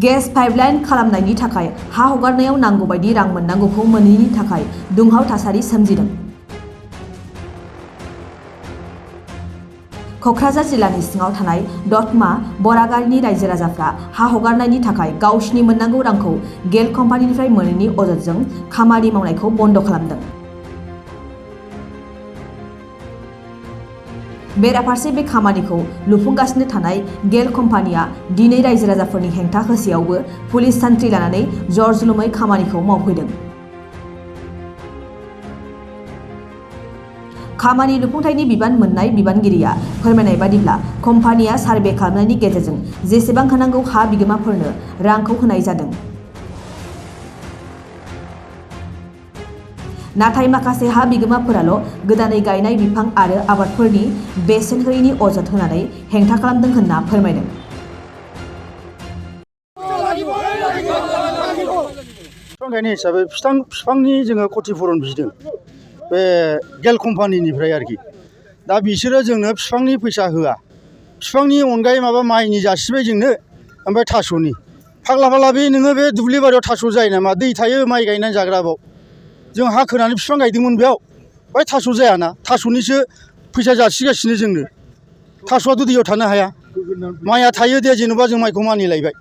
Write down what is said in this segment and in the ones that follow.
Gas pipeline खालामनायनि थाखाय हा हगारनायाव नांगौ बायदि रां मोननांगौखौ मोनैनि थाखाय दुंहाव थासारि सोमजिदों। क'क्राझार जिल्लानि सिङाव थानाय दतमा बरागारिनि रायजो राजाफ्रा हा हगारनायनि थाखाय गावसिनि मोननांगौ रांखौ गेल कम्पानिनिफ्राय मोनैनि अजदजों खामानि मावनायखौ बन्द खालामदों। बेराफारसे बे खामानिखौ लुफुंगासिनो थानाय गेल कम्पानिया दिनै रायजो राजाफोरनि हेंथा होसेयावबो पुलिस सान्थ्रि लानानै जर जुलुमै खामानिखौ मावफैदों। खामानि लुफुंथायनि बिबान मोननाय बिबानगिरिया फोरमायनाय बादिब्ला कम्पानिया सार्भे खालामनायनि गेजेरजों जेसेबां होनांगौ हा बिगोमाफोरनो रांखौ होनाय जादों। नाथाय माखासे हा बिगोमाफोराल' गोदानै गायनाय बिफां आरो आबादफोरनि बेसेन होयैनि अजद होनानै हेंथा खालामदों होनना फोरमायदों। बिफां गायनाय हिसाबै बिफांनि जोङो क्षतिपुरन बिदों बे गेल कम्पानिनिफ्राय आरोखि। दा बिसोरो जोंनो बिफांनि फैसा होआ। बिफांनि अनगायै माबा माइनि जासिबाय जोंनो, ओमफ्राय थास'नि फाग्ला फाग्ला बे नोङो बे दुब्लि बारियाव थास' जायो नामा? दै थायो माइ गायनानै जाग्राबाव। जों हा खोनानै बिफां गायदोंमोन बेयाव, ओमफ्राय थास' जायाना, थास'निसो फैसा जासिगासिनो जोंनो। थास'आथ' दैयाव थानो हाया। माइया थायो दे, जेनेबा जों माइखौ मानिलायबाय।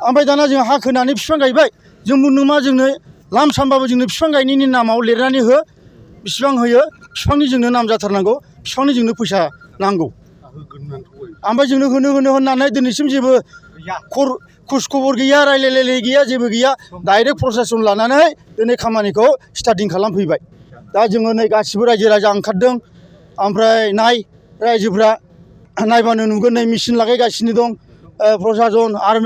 ओमफ्राय दाना जों हा खोनानै बिफां गायबाय, जों बुंदों मा जोंनो लाम सामबाबो जोंनो बिफां गायनायनि नामाव लिरनानै हो, बिसिबां होयो बिफांनि जोंनो नाम जाथारनांगौ, बिफांनि जोंनो फैसा नांगौ। ओमफ्राय जोंनो होनो होननानै दिनैसिम जेबो खौज खबर गैया, रायलायलायनाय गैया, जेबो गैया। डाइरेक्ट प्रसासन लानानै दिनै खामानिखौ स्टार्टिं खालामफैबाय। दा जोङो नै गासिबो रायजो राजा ओंखारदों। ओमफ्राय रायजोफ्रा नायबानो नुगोन नै मेचिन लागायगासिनो दं। प्रसासन आरो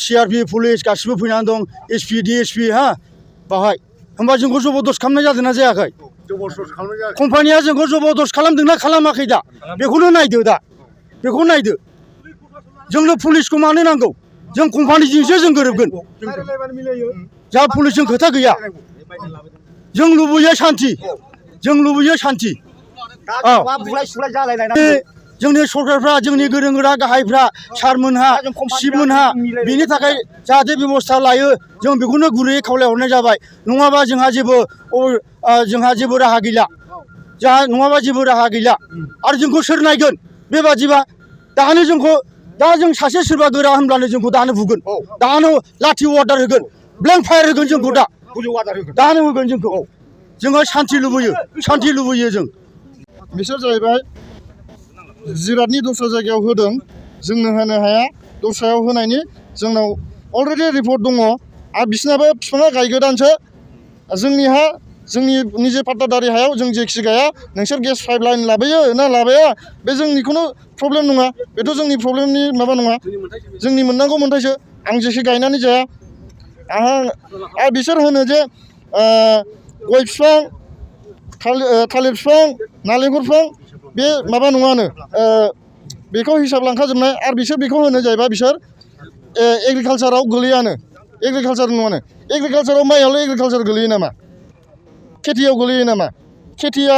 CRP पुलिस गासिबो फैनानै दं, SP DSP हा बाहाय। होमबा जोंखौ जबरदस्त खालामनाय जादोंना जायाखै? कम्पानिया जोंखौ जबरदस्त खालामदोंना खालामाखै? दा बेखौनो नायदो, दा बेखौ नायदो। जोंनो पुलिसखौ मानो नांगौ? जों कम्पानिजोंसो जों गोरोबगोन। जा पुलिसजों खोथा गैया। जों लुबैयो सान्थि, जों लुबैयो सान्थि। जोंनि सरकारफ्रा, जोंनि गोरों गोरा गाहायफ्रा, सारमोनहा, चिफमोनहा बेनि थाखाय जाहाथे बेबस्था लायो, जों बेखौनो गुरैयै खावलायहरनाय जाबाय। नङाबा जोंहा जेबो राहा गैला। नङाबा जेबो राहा गैला। आरो जोंखौ सोर नायगोन बेबादिबा? दानो जोंखौ, दा जों सासे सोरबा गोरा होनब्लानो जोंखौ दानो बुगोन, दानो लाठि अर्डार होगोन, ब्लेंक फायार होगोन जोंखौ, दानो होगोन जोंखौ। जोङो सान्थि लुबैयो, सान्थि लुबैयो जों। बिसोर जाहैबाय जिरादनि दस्रा जायगायाव होदों, जोंनो होनो हाया। दस्रायाव होनायनि जोंनाव अलरेडि रिपर्ट दङ। आरो बिसोरनाबो बिफाङा गायगोदानसो। जोंनि हा, जोंनि निजे पाट्टादारि हायाव जों जेखि गाया, नोंसोर गेस पाइप लाइन लाबोयो ना लाबोया बे जोंनिखौनो प्रब्लेम नङा। बेथ' जोंनि प्रब्लेमनि माबा नङा, जोंनि मोननांगौ मोन्थायसो। आं जेखि गायनानै जाया। आरो बिसोर होनो जे गय बिफां, थालिर बिफां, नालेंखर बिफां बे माबा नङानो, बेखौ हिसाब लांखाजोबनाय। आरो बिसोर बेखौ होनो जाहैबाय बिसोर एग्रिकालसाराव गोलैयानो, एग्रिकालसार नङानो। एग्रिकालसाराव माइयावल' एग्रिकालसार गोलैयो नामा? खेथियाव गोलैयो नामा? खेथिया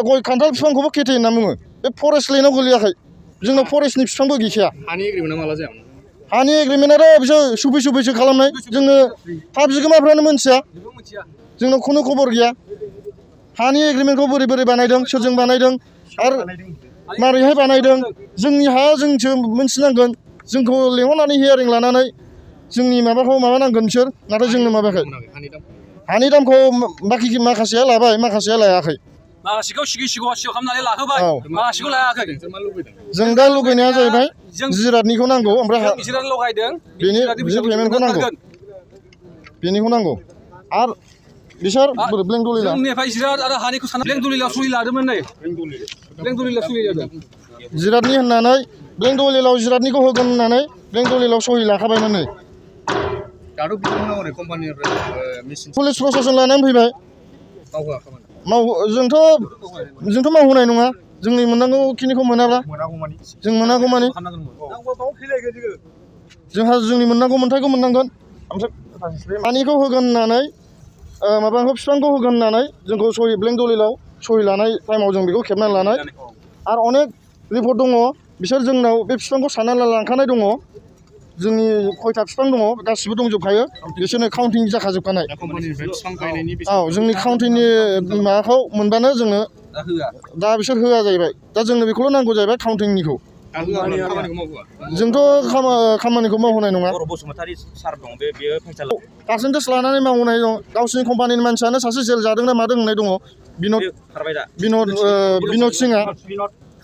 गय खान्थाल बिफांखौबो खेथि होनना बुङो। बे फरेस्ट लेन्डआव गोलैयाखै। जोंनाव फरेस्टनि बिफांबो गैखाया। हानि एग्रिमेन्टआ माला जायामोन? हानि एग्रिमेन्टआथ' बिसोर सुफैसो खालामनाय। जोङो हा बिगोमाफ्रानो मोनथिया, जोंनाव खुनु खबर गैया। हानि एग्रिमेन्टखौ बोरै बानायदों, सोरजों बानायदों, आरो मारैहाय बानायदों? जोंनि हाया जोंसो मोनथिनांगोन। जोंखौ लेंहरनानै हियारिं लानानै जोंनि माबाखौ माबानांगोन बिसोर, नाथाय जोंनो माबायाखै। हानि दामखौ माखासेया लाबाय, माखासेया लायाखै। माखासेखौ सिगां खालामनानै लाहोबाय, माखासेखौ लायाखै। जों दा लुगैनाया जाहैबाय जिरादनिखौ नांगौ, ओमफ्राय जिराद लगायदों, बेनि पेमेन्टखौ नांगौ, बेनिखौ नांगौ। आरो बिसोर ब्लेंक दलिला जोंनिफ्राय जिराद आरो हानिखौ साननानै ब्लेंक दलिलाव सहि लादोंमोन नै। ब्लेंक दलिलाव सहि लादों। जिरादनि होननानै ब्लेंक दलिलाव जिरादनिखौ होगोन होननानै ब्लेंक दलिलाव सहि लाखाबायमोन नै। दाथ' बिथांमोना हरै कम्पानिनिफ्राय मेसिन पुलिस प्रसासन लानानै फैबाय। जोंथ' मावहोनाय नङा। जोंनि मोननांगौ खिनिखौ मोनाब्ला, जों मोनागौ मानि जोंहा जोंनि मोननांगौ मोन्थायखौ मोननांगोन। ओमफ्राय हानिखौ होगोन होननानै, माबाखौ बिफांखौ होगोन होननानै जोंखौ सहि ब्लेंक दलिलाव सहि लानाय टाइमाव जों बेखौ खेबनानै लानाय। आरो अनेक रिपर्ट दङ। बिसोर जोंनाव बे बिफांखौ साननानै लांखानाय दङ। जोंनि खयथा बिफां दङ गासिबो दंजोबखायो बिसोरनो काउन्टिं जाखाजोबखानाय औ जोंनि काउन्टिंनि माबाखौ मोनबानो जोंनो दा बिसोर होआ जाहैबाय दा जोंनो बेखौल' नांगौ जाहैबाय काउन्टिंनिखौ जोंथ' खामानिखौ मावहोनाय नङा पार्सेन्टेज लानानै मावहोनाय दं गावसिनि कम्पानिनि मानसियानो सासे जेल जादों ना मादों होननाय दङ बिन'द सिंआ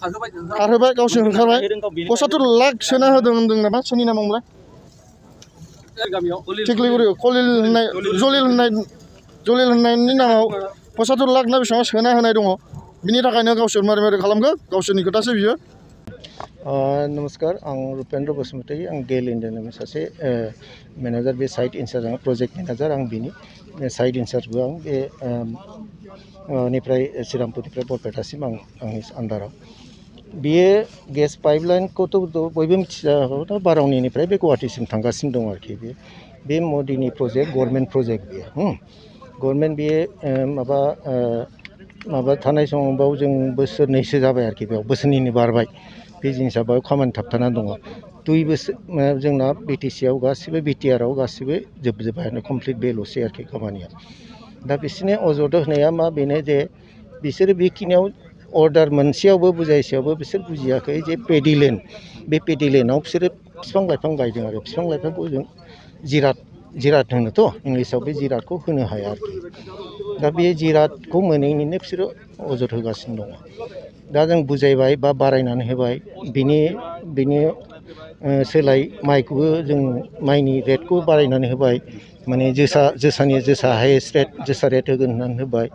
खारहोबाय गावसोर होखारबाय 75 लाख सोना होदों होनदों नामा सोरनि नामावलाय थिख्लिगुरि जलिल होननायनि नामाव 75 लाख ना बेसेबां सोना होनाय दङ बिनि थाखायनो गावसोर मारै खालामखो गावसोरनि खोथासो बियो नमस्कार आं रुपेन्द्र बसुमतारी आं गेल इन्डियानि सासे मेनेजार बे साइट इनचार्ज आं प्रजेक्ट मेनेजार आं बिनि साइट इनचार्जबो आं बे निफ्राय श्रीरामपुरनिफ्राय बरपेटासिम आंनि आन्दाराव बेयो गेस पाइपलाइनखौथ' बयबो मिथिजागौ बारावनिफ्राय बे गुवाहाटीसिम थांगासिनो दं आरोखि बे मदिनि प्रजेक्ट गभर्नमेन्ट प्रजेक्ट बेयो गभर्नमेन्ट बेयो माबा थानाय समाव जों बोसोरनैसो जाबाय आरोखि बेयाव बोसोरनैनि बारबाय बे जिनिसा बेयाव खामानि थाबथानानै दङ 2 बोसोर जोंना बिटिसिआव गासिबो बिटिआरआव गासिबो जोबजोब्बायानो कमप्लिट बेल'सै आरोखि खामानिया दा बिसोरनि अजद होनाया मा बेनो जे बिसोरो बेखिनियाव अर्डार मोनसेयावबो बुजायसेयावबो बिसोर बुजियाखै जे पेडिलेण्ड बे पेडिलेण्डआव बिसोरो बिफां लाइफां गायदों आरो बिफां लाइफांखौ जों जिराद होनोथ' इंलिसाव बे जिरादखौ होनो हाया आरोखि दा बे जिरादखौ मोनैनिनो बिसोरो अजद होगासिनो दङ दा जों बुजायबाय बा बारायनानै होबाय बिनि सोलाय माइखौबो जों माइनि रेटखौ बारायनानै होबाय माने जोसा हाइएस्ट रेट जोसा रेट होगोन होननानै होबाय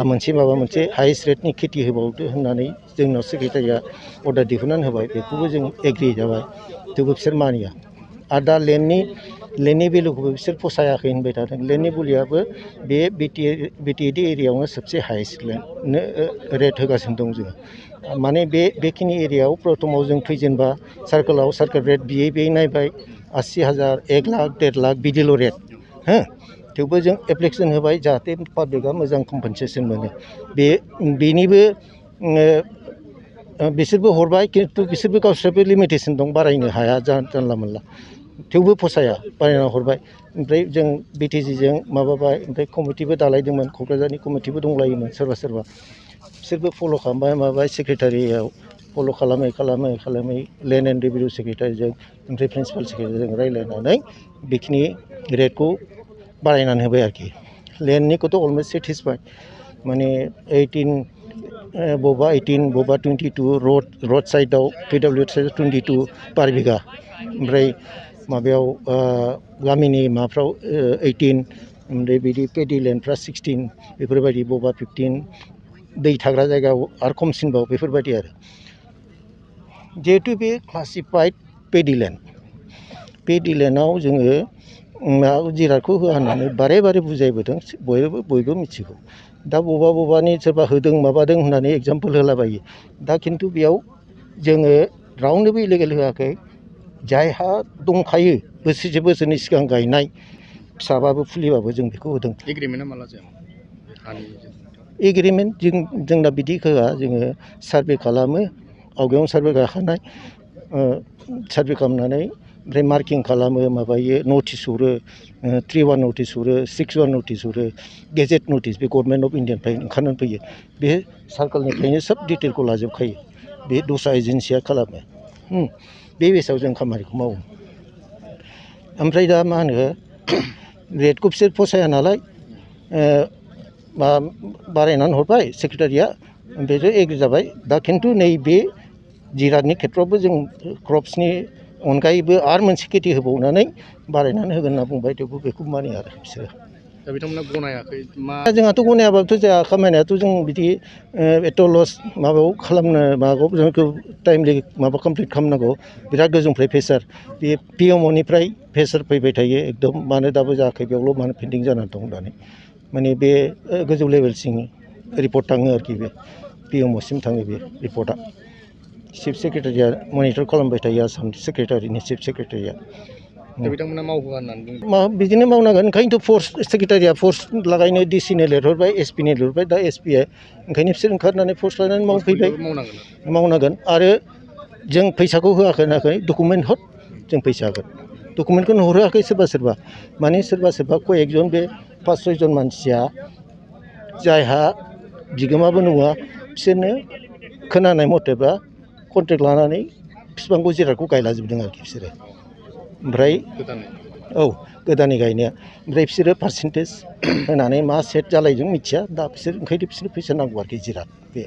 मोनसे माबा मोनसे हाइएस्ट रेटनि खेथि होबावदो होननानै जोंनाव सेक्रेटारिया अर्डार दिहुननानै होबाय बेखौबो जों एग्रि जाबाय थेवबो बिसोर मानिया आरो दा लेन्डनि भेलुखौबो बिसोर फसायाखै होनबाय थादों लेन्डनि भेलुआबो बे बिटिएडि एरियायावनो सबसे हाइएस्ट रेट होगासिनो दं जोङो माने बेखिनि एरियायाव प्रथमाव जों फैजेनबा सार्कोल रेट बियै नायबाय 80,000 1 लाख 1.5 लाख बिदिल' रेट थेवबो जों एप्लिकेसन होबाय जाहाथे पाब्लिकआ मोजां कम्पेनसेसन मोनो बेनिबो बिसोरबो हरबाय खिन्थु बिसोरबो गावसोरबो लिमिटेसन दं बारायनो हाया जानला मोनला थेवबो फसाया बारायना हरबाय ओमफ्राय जों बिटिसिजों माबाबाय ओमफ्राय कमिटिबो दालायदोंमोन क'क्राझारनि कमिटिबो दंलायोमोन सोरबा बिसोरबो फल' खालामबाय माबाय सेक्रेटारियाव फल' खालामै लेन्ड एन्ड रेभिनिउ सेक्रेटारिजों ओमफ्राय प्रिन्सिपाल सेक्रेटारिजों रायज्लायनानै बेखिनि रेटखौ बारायनानै होबाय आरोखि लेन्डनिखौथ' अलमस्ट सेटिसफाइड माने 18 बबेबा 22 रड साइडआव पिडब्लिउ साइडआव 22 पार बिघा ओमफ्राय माबायाव गामिनि माबाफ्राव 18 ओमफ्राय बिदि पेडिलेण्डफ्रा 16 बेफोरबायदि बबेबा 15 दै थाग्रा जायगायाव आरो खमसिनबाव बेफोरबायदि आरो जिहेतु बे क्लासिफाइड पेडिलेण्डआव जोङो जिरादखौ होआ होननानै बारे बुजायबोदों बयबो मिथिगौ दा बबेबानि सोरबा होदों माबादों होननानै एगजामपोल होलाबायो दा खिन्थु बेयाव जोङो रावनोबो इलिगेल होआखै जायहा दंखायो बोसोरनै सिगां गायनाय फिसाबाबो फुलिबाबो जों बेखौ होदों एग्रिमेन्टआ माला जाया एग्रिमेन्ट जोंना बिदि होआ जोङो सार्भे खालामो आवगायावनो सार्भे गाखानाय सार्भे खालामनानै ओमफ्राय मार्किं खालामो माबायो नटिस हरो 3-1 नटिस हरो 6-1 नटिस हरो गेजेट नटिस बे गभर्नमेन्ट अफ इन्डियानिफ्राय ओंखारनानै फैयो बे सार्कोलनिफ्रायनो सब डिटेलखौ लाजोबखायो बे दस्रा एजेन्सिया खालामो बे बेसाव जों खामानिखौ मावो ओमफ्राय दा मा होनो रेटखौ बिसोर फसाया नालाय बारायनानै हरबाय सेक्रेटारिया ओमफ्राय एग्रि जाबाय दा खिन्थु नैबे जिरादनि खेथ्रआवबो जों क्रप्सनि अनगायैबो आरो मोनसे खेथि होबावनानै बारायनानै होगोन होनना बुंबाय थेवबो बेखौ मानिया आरो बिसोरो दा बिथांमोना गनायाखै जोंहाथ' गनायाबाथ' जाया खामानियाथ' जों बिदि एथ' लस माबायाव खालामनो जोंखौ टाइमलि माबा कमप्लिट खालामनांगौ बिराद गोजौनिफ्राय प्रेसार बे पिएमअनिफ्राय प्रेसार फैबाय थायो एकदम मानो दाबो जायाखै बेयावल' मानो पेन्डिं जानानै दं होननानै माने बे गोजौ लेभेलसिम रिपर्ट थाङो आरोखि बे पिएमअसिम थाङो बे रिपर्टआ चिफ सेक्रेटारिया मनिटर खालामबाय थायो आसामनि सेक्रेटारिनि चिफ सेक्रेटारिया बिथांमोना मावहोआ होननानै बुङो बिदिनो मावनांगोन ओंखायनोथ' फर्स सेक्रेटारिया फर्स लागायनो डिसिनो लिरहरबाय एसपिनो लिरहरबाय दा एसपिआ ओंखायनो बिसोर ओंखारनानै फर्स लानानै मावफैबाय मावनांगोन आरो जों फैसाखौ होआखै डकुमेन्ट हद जों फैसा होगोन डकुमेन्टखौनो हराखै सोरबा सोरबा माने सोरबा सोरबा कयेकजन बे 5-6 जन मानसिया जायहा बिगोमाबो नङा बिसोरनो खोनानाय मथेबा कन्ट्रेक्ट लानानै बिफांखौ जिरादखौ गायलाजोबदों आरोखि बिसोरो ओमफ्राय औ गोदानै गायनाया ओमफ्राय बिसोरो पारसेन्टेज होनानै मा सेट जालायदों मिथिया दा बिसोर ओंखायनो बिसोरनो फैसा नांगौ आरोखि जिराद बे